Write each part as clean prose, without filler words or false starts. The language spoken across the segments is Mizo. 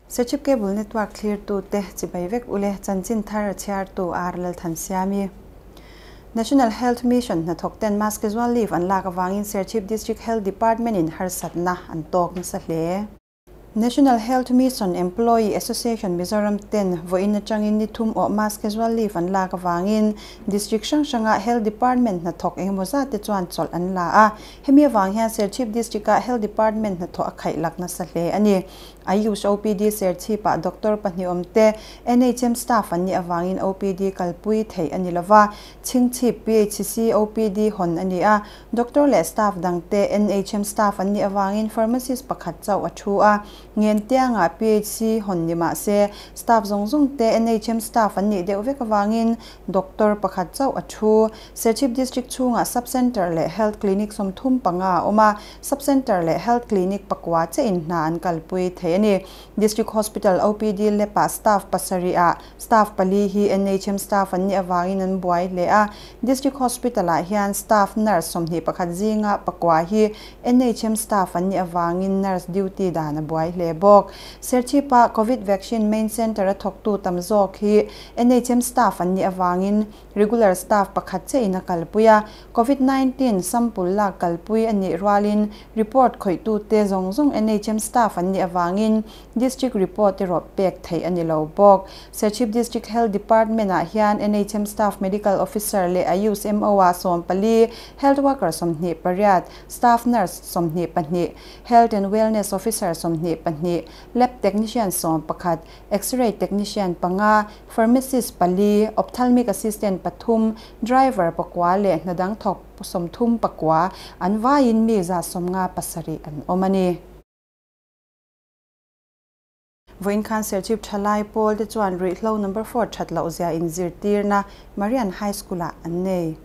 Serchhip Cable Network thlirtute chibai vek ule chanchin thar a chhiartu Ar Lalthansiami. National Health Mission hnathawk ten mass casual leave an lak avangin Serchhip District Health Department in harsatna an tawk nasa hle. National Health Mission Employee Association Mizoram ten vawiin atangin ni thum awh mass casual leave an lak avangin District hrang hranga Health Department hnathawk engemaw zat te chuan chawlh an la a. Hemi avang hian Serchhip District ah Health Department hnathawh a khaih lak nasa hle a ni. Ayush OPD Serchhip-ah doctor pahnih awm te NHM staff an nih avangin OPD kalpui theih a ni lova, Chhingchhip PHC OPD hawn a ni a, doctor leh staff dang te NHM staff an nih avangin pharmacist pakhat chauh a thu a, Ngentiangah PHC hawn ni mah se staff zawng zawng te NHM staff an nih deuh vek avangin doctor pakhat chauh a thu. Serchhip District chhungah Sub Centre leh Health Clinic 35 a awm a, Sub Centre leh Health Clinic pakua che in hna an kalpui thei a ni. District Hospital OPD lep-ah staff pasarih ah staff pali hi NHM staff an nih avangin an buai hle a. District Hospital-ah hian staff nurse 21 zinga pakua hi NHM staff an nih avangin nurse duty dan a buai hle bawk. Serchhip-ah Covid Vaccine Main Centre-a thawktu tam zawk hi NHM staff an nih avangin Regular staff pakhat che in a kalpui a, Covid 19 sample lak kalpui a nih rualin report khawihtute zawng zawng NHM staff an nih avangin District report erawh pek theih a ni lo bawk. Serchhip District Health Department ah hian NHM staff Medical Officer leh Ayush MO ah 14, Health Worker 28, Staff Nurse 22, Health and Wellness Officer 22, Lab Technician 11, X-ray Technician panga, Pharmacist pali, Ophthalmic Assistant pathum, Driver pakua leh hna dang thawk 39 an vaiin mi 57 an awm a ni. Vawiin khan Serchhip Thalai Pawl te chuan ruihhlo number four that loh zia inzirtirna Marian High School-ah an nei.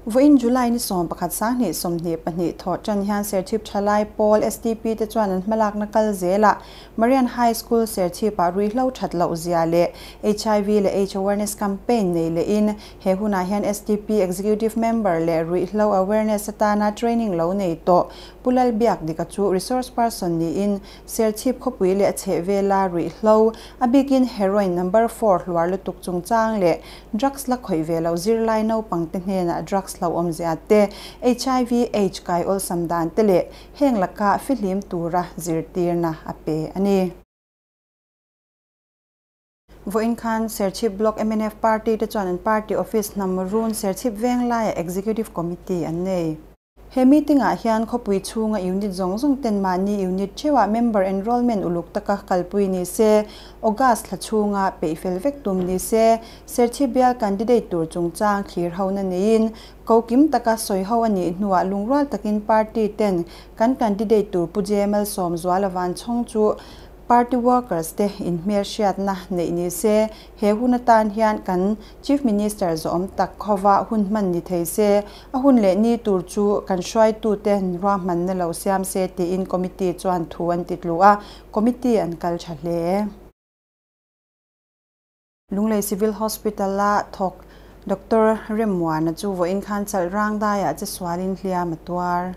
Vawiin July ni 11 2022 thawh tan hian Serchhip Thalai Pawl, STP, te chuan an hmalakna kal zelah Marian High School Serchhipah ruihhlo that loh zia leh HIV leh aids Awareness Campaign nei lehin he hunah hian STP Executive Member leh ruihhlo awareness atana training lo nei tawh Pu Lalbiakdika chu Resource Person niin Serchhip khawpui leh a chhehvela ruihhlo, a bikin heroin number four hluar lutuk chungchang leh drugs la khawih ve loh zirlai naupangte hnenah drugs hlauhawmzia te, HIV aids kai awlsam dan te leh heng laka fihlim tura zirtirna a pe a ni. Vawiin khan Serchhip Block mnf Party te chuan an party office hnam run Serchhip Venglaiah Executive Committee an nei. He meeting-ah hian khawpui chhunga unit zawng zawng ten mahni unit theuhah member enrollment uluk taka kalpui ni se, August thla chhunga peihfel vek tum ni se, Serchhip bial candidate tur chungchang thlir hona neiin ko kim taka sawi ho a nih hnuah lungrual takin party ten kan candidate tur Pu JML Sawmzuala Vanchhawng chu Party workers te inhmelhriatna neih ni se, he hun atan hian kan Chief Minister zawhawm tak khawva hun hman ni thei se, a hun leh ni tur chu kan hruaitute ruahmanna lo siam se tiin committee chuan thu an ti tlu a, committee an kal tha hle. Lunglei Civil Hospital-a thawk Doctor Remmuana chu vawiin khan Chalrang daiah che sualin hliam a tuar.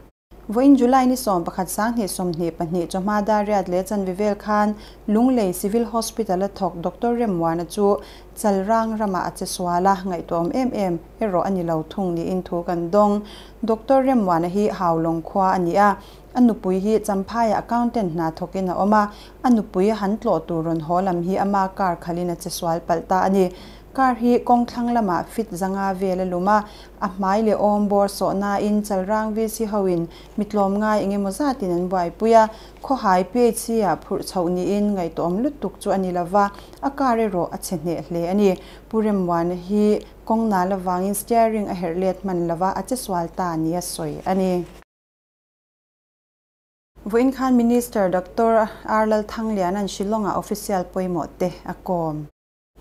Vawiin July ni 11 2022 chawhma dar riat leh chanve vel khan Lunglei Civil Hospital-a thawk Doctor Remmuana chu Chalrang ramah a che sual a, ngaihtuahawm em em erawh a ni lo thung niin thu kan dawng. Doctor Remmuana hi Haulawng khua a ni a, a nupui hi Champhaiah accountant hna thawkin a awm a, a nupui han tlawh tur rawn haw lam hi ama car khalhin a che sual palh ta a ni. Car hi kawng thlang lamah fit zanga vel a lum a, a hmai leh awm bawr sawhnain Chalrang VC hoin mi tlawm ngai eng emaw zatin an buaipui a, khawhai PHC-ah phurh chhoh niin ngaihtuahawm lutuk chu a ni lova, a car erawh a chhe hneh hle a ni. Pu Remmuana hi kawng nal avangin steering a herh let hman lova, a che sual ta nia sawi a ni. Vawiin khan Minister Doctor R Lalthangliana'n Shillong-ah official pawimawh te a kawm.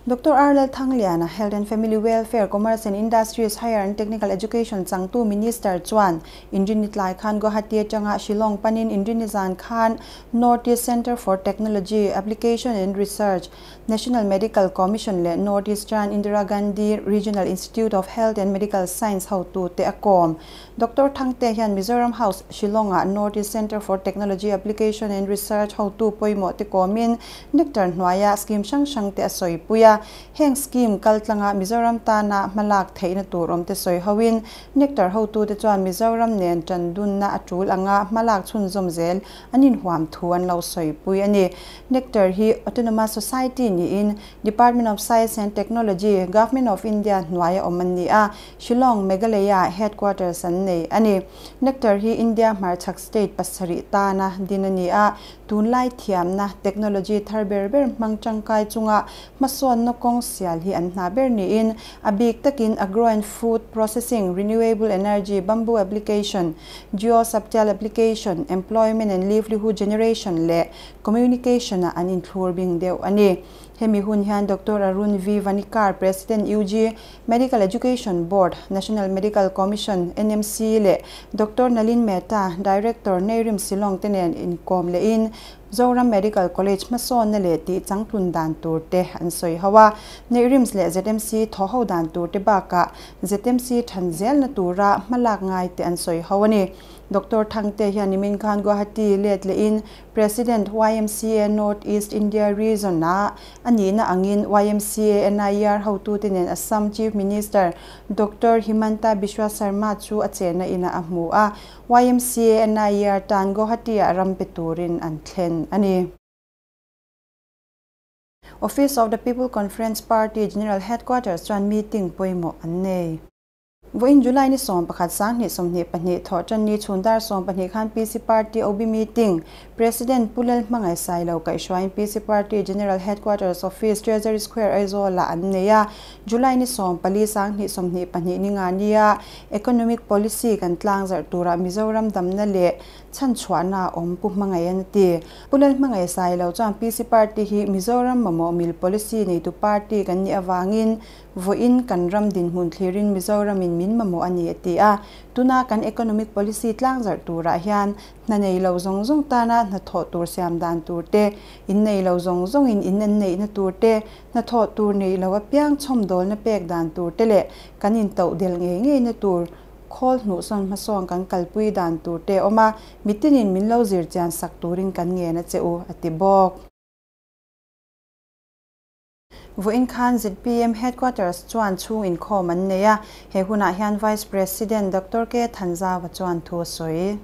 Doctor R Lalthangliana, Health and Family Welfare, Commerce and Industries, Higher and Technical Education changtu Minister chuan Inrini tlai khan Guwahati atanga Shillong panin Inrini zan khan North East Centre for Technology Application and Research, National Medical Commission leh North Eastern Indira Gandhi Regional Institute of Health and Medical Science hotu te a kawm. Doctor Thangte hian Mizoram House, Shillong-ah North East Centre for Technology Application and Research hotu pawimawh te kawmin Nectar hnuaia scheme hrang hrang te a sawipui a. Heng scheme kaltlanga Mizoram tana hmalak theihna tur awm te sawi hoin Nectar hotu te chuan Mizoram nen tan dunna a tul anga hmalak chhunzawm zel an inhuam thu an lo sawipui a ni. Nectar hi Autonomous Society niin Department of Science and Technology, Government of India hnuaia awm an ni a, Shillong, Meghalaya headquarters an nei a ni. Nectar hi India hmarchhak state pasarih tana din a ni a, tunlai thiamna, technology thar ber ber hmang tangkai chunga hmasawnna kawng sial hi an hna ber niin a bik takin agro and food processing, renewable energy, bamboo application, geosubtel application, employment and livelihood generation leh communication-ah an inthlur bing deuh a ni. Hemi hun hian Doctor Arun V Vanikar, President UG, Medical Education Board, National Medical Commission, NMC, leh Doctor Nalin Mehta, Director, Neirim Shillong te nen inkawm lehin Zoram Medical College hmasawnna leh tih changtlun dan tur te an sawi ho a. Neirims leh ZMC thaw ho dan tur te bakah ZMC than zelna tura hmalak ngai te an sawi ho a ni. Doctor Thangte hian nimin khan Guwahati let lehin President YMCA North East India Region ah a nihna angin YMCA NIER hotute nen Assam Chief Minister Doctor Himanta Biswa Sarma chu a chenna inah a hmu a, YMCA NIER tan Guwahati ah ram pe turin an thlen a ni. Office of the People Conference Party General Headquarters chuan meeting pawimawh an nei. Vawiin July ni 11 2022 thawh tan ni chhun dar 12 khan PC Party OB meeting President Pu Lalhmangai Sailo kaihhruaiin PC Party General Headquarters Office Treasury Square Aizawl ah an nei a. July ni 14 2022 ni nga nia Economic Policy kan tlangzarh turah Mizoram damna leh chhanchhuahna awm Pu Hmangai an ti. Pu Lalhmangai Sailo chuan PC Party hi Mizoram mamawh mil policy neitu party kan nih avangin Vawiin kan ram dinhmun thlirin Mizoramin min mamawh a ni a ti a. Tuna kan economic policy tlangzarh turah hian hna nei lo zawng zawng tana hnathawh tur siam dan tur te, in nei lo zawng zawngin in an neihna tur te, hnathawh tur neih lo apiang chhawmdawlna pek dan tur te leh kan intoh del ngei ngeina tur khawl hnuhsawn hmasawn kan kalpui dan tur te a awm a, mitinin min lo zir chian sak turin kan ngen a che u, a ti bawk. Vawiin khan zpm Headquarters chuan chhung inkhawm an nei a, he hunah hian Vice President Doctor K Thanzawa chuan thu a sawi.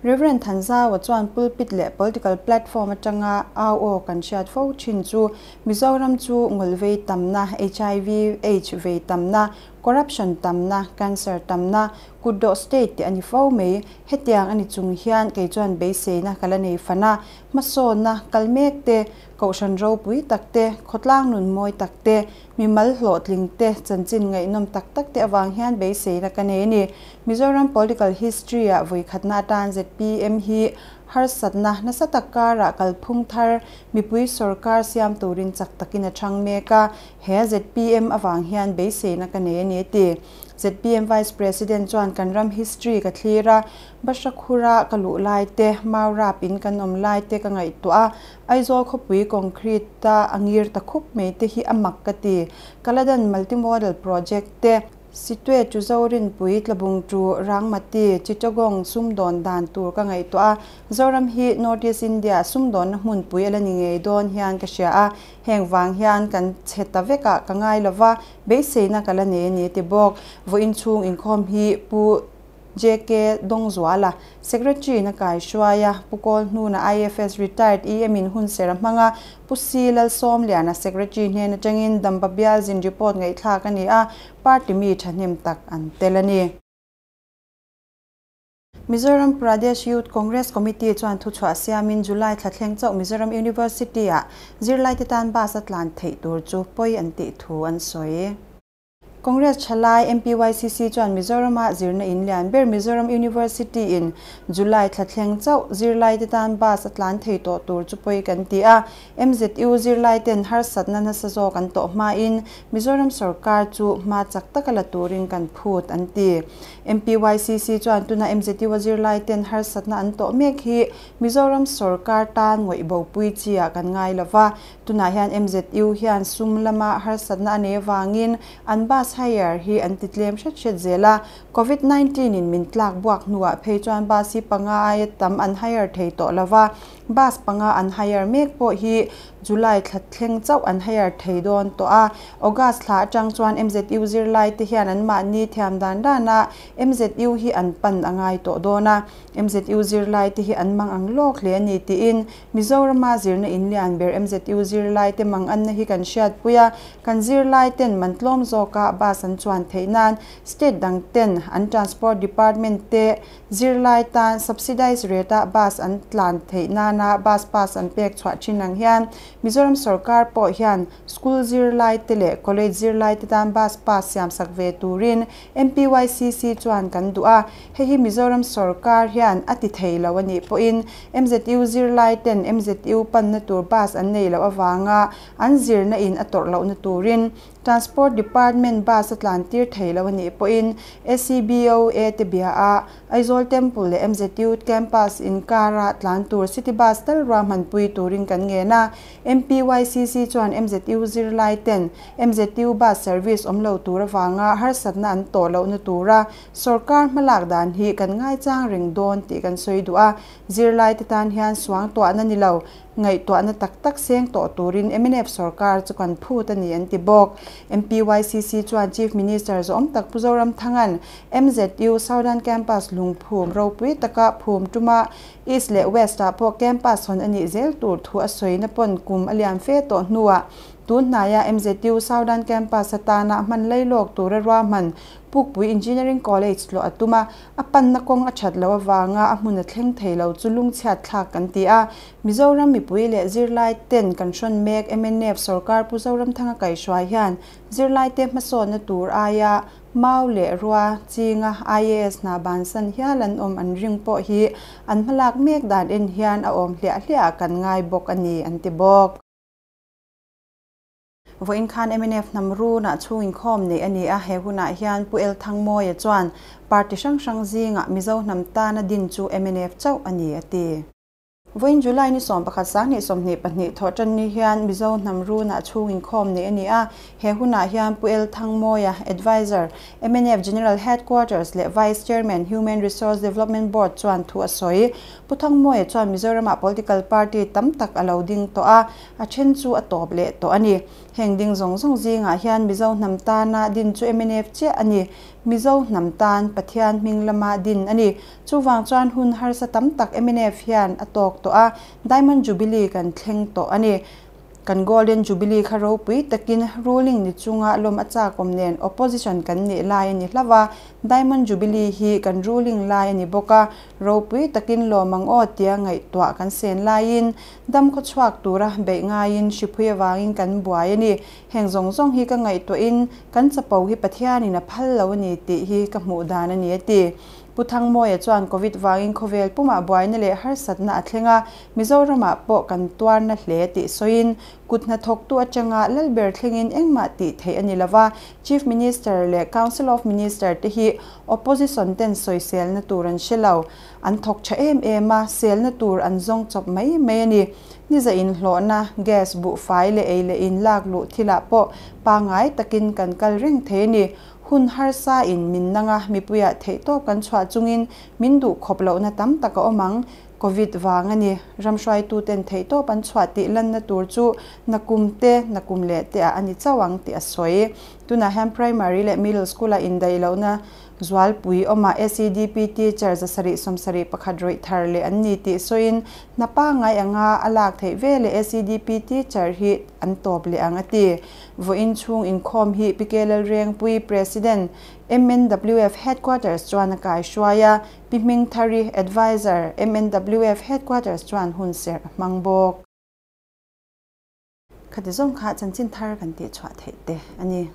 Rev. Thanzawa chuan pulpit leh political platform atanga au aw kan hriat fo thin chu Mizoram chu ngawlvei tamna, hiv, aids vei tamna, corruption tamna, cancer tamna, kutdawh state tih a ni fo mai. Hetiang a ni chung hian kei chuan beiseina ka la nei fan a, hmasawnna kal mek te, Kohhran ropui tak te, khawtlang nun mawi tak te, mimal hlawhtling te, chanchin ngaihnawm tak tak te avang hian beiseina ka nei a ni. Mizoram political history ah vawikhatna atan zpm hi harsatna nasa tak karah kalphung thar mipui sorkar siam turin chak takin a chhang mek a, he zpm avang hian beiseina ka nei a ni a ti. Zpm Vice President chuan kan ram history ka thlir a, Bahrakhura ka luh lai te, Maurap in kan awm lai te ka ngaihtuah a, Aizawl khawpui concrete a a ngir ta khup mai te hi a mak ka ti. Kaladan Multimodal Project te, Situe chu Zorinpui, Tlabung chu Rangmati, Chittagong sumdawn dan tur ka ngaihtuah a, Zoram hi North East India sumdawnna hmunpui a la ni ngei dawn hian ka hria a, heng vang hian kan chhe ta vekah ka ngai lova, beiseina ka la nei a ni ti bawk. Vawiin chhung inkhawm hi Pu. JK Dawngzuala, Secretary na kai hruai a, Pu Kawl hnuna IFS Retired EM in hun ser a hmang a, Pu Si Lalsawmliana Secretary hnen atangin Damba bial zin report ngaihthlak a ni a, party mi thahnem tak an tel a ni. Mizoram Pradesh Youth Congress Committee chuan thuchhuah siamin July thla thleng chauh Mizoram University-ah zirlaite tan bus a tlan theih tur chu pawi an tih thu an sawi. Congress thalai MPYCC chuan Mizoram-a zirna in lian ber Mizoram University in July thla thleng chauh zirlai te tan bus a tlan thei tawh tur chu pawi kan ti a. MZU zirlai ten harsatna nasa zawk an tawh hmain Mizoram sorkar chu hma chak taka la turin kan phut an ti. MPYCC chuan tuna MZU-a zirlai ten harsatna an tawh mek hi Mizoram sorkar tan ngawih bopui chi ah kan ngai lova. Tunah hian MZU hian sum lama harsatna a nei avangin an bus hire hi an ti tlem hret hret zel a. Covid 19 in min tlak buak hnuah phei chuan bus hi panga aia tam an hire thei tawh lova. Bus panga an hire mek pawh hi July thla thleng chauh an hire thei dawn tawh a. August thla atang chuan MZU zirlai te hian anmahni thiam dan dana MZU hi an pan a ngai tawh dawn a. MZU zirlai te hi an mang ang lawk hle a ni tiin Mizorama zirna in lian ber MZU zirlai te mang anna hi kan hriatpui a, kan zirlai ten man tlawm zawka bus an chuan theih nan state dang ten an transport department te zirlai tan subsidized rate a bus an tlan theih nana bus pass an pek chhuah thin ang hian Mizoram sorkar pawh hian school zirlai te leh college zirlai te tan bus pass siam sak ve turin MPYCC chuan kan duh a, hei hi Mizoram sorkar hian a ti thei lo a nih pawhin MZU zirlai ten MZU panna tur bus an nei loh avanga an zirna in a tawrh lohna turin Transport Department bus a tlan tir thei lo a nih pawhin SCBOA te bia a Aizawl Temple leh MZU campus inkara tlan tur city bus tal ruahmanpui turin kan ngen a, MPYCC chuan MZU zirlai ten MZU bus service awm lo tur avanga harsatna an tawh lohna tura sorkar hmalak dan hi kan ngaichang reng dawn tih kan sawi duh a, zirlai te tan hian suang tuahna ni lo, ngaihtuahna tak tak seng tawh turin mnf sorkar chu kan phut a ni an ti bawk. MPYCC chuan Chief Minister zawm tak Pu Zoramthanga'n MZU Southern Campus lungphum ropui taka phum tuma East leh West ah pawh campus hawn a nih zel tur thu a sawina pawn kum a lian fe tawh hnuah tun hnaia MZU Southern Campus atana hman lailawk tura ruahman Pukpui Engineering College tlawh a tum a, a panna kawng a that loh avanga a hmun a thleng thei lo chu lungchhiat thlak kan ti a. Mizoram mipui leh zirlai ten kan hrawn mek mnf sorkar Pu Zoramthanga kaihhruai hian zirlai te hmasawnna tur aia mau leh rua chinga IAS hna bansan hial an awm an ring pawh hi an hmalak mek dan en hian a awm hliah hliah kan ngai bawk a ni an ti bawk. Vawiin khan mnf hnam runah chhung inkhawm neih a ni a, he hunah hian Pu El Thangmawia chuan party hrang hrang zingah Mizo hnam tana din chu mnf chauh a ni a ti. Vawiin July ni 11 2022 thawh tan ni hian Mizo hnam runah chhung inkhawm neih a ni a, he hunah hian Pu El Thangmawia, Adviser, mnf General Headquarters leh Vice Chairman, Human Resource Development Board chuan thu a sawi. Pu Thangmawia chuan Mizoramah political party tam tak a lo ding tawh a, a then chu a tawp leh tawh a ni. Heng ding zawng zawng zingah hian Mizo hnam tana din chu mnf chiah a ni. Mizo hnam tan Pathian hming lama din a ni. Chuvang chuan hun harsa tam tak mnf hian a tawk tawh a, Diamond Jubilee kan thleng tawh a ni. Kan Golden Jubilee kha ropui takin ruling ni chunga lawm a chakawm nen opposition kan nih lai a ni hlauh a, Diamond Jubilee hi kan ruling lai a ni bawk a, ropui takin lawm ang aw tia ngaihtuah kan sen laiin dam khaw chhuak tura beih ngaiin hriphui avangin kan buai a ni. Heng zawng zawng hi ka ngaihtuahin kan chapo hi Pathianin a phal lo a ni tih hi ka hmuh dan a ni a ti. Pu Thangmawia chuan Covid vangin khawvel pumah buaina leh harsatna a thleng a, Mizoramah pawh kan tuarna hle tih sawiin kut hnathawktu atanga lalber thlengin engmah tih theih a ni lova, Chief Minister leh Council of Minister te hi opposition ten sawiselna tur an hre lo. An thawk tha em em a, selna tur an zawng chawp mai mai a ni. Niza inhlawhna, gas, buhfai leh ei leh in lak luh thilah pawh pangngai takin kan kal reng thei a ni. Hun harsa in min nang a, mipuiah theihtawp kan chhuah chungin min duh khawp lohna tam tak a awm ang. Covid vang a ni. Ramhruaituten theihtawp an chhuah tih lanna tur chu nakum te, nakum leh te ah a ni chauh ang tih a sawi. Tunah hian primary leh middle school ah indaih lohna zualpui awmah SEDP teacher 771 rawih thar leh an ni tih sawiin hna pangngai anga a lak theih ve leh SEDP teacher hi an tawp leh ang a ti. Vawiin chhung inkhawm hi Pi K Lalrengpui, President, MNWF Headquarters chuan a kaihruai a, Pi Hmingthari, Adviser, MNWF Headquarters chuan hun serh a hmang bawk. Khati zawng kha chanchin thar kan tih chhuah theih te a ni.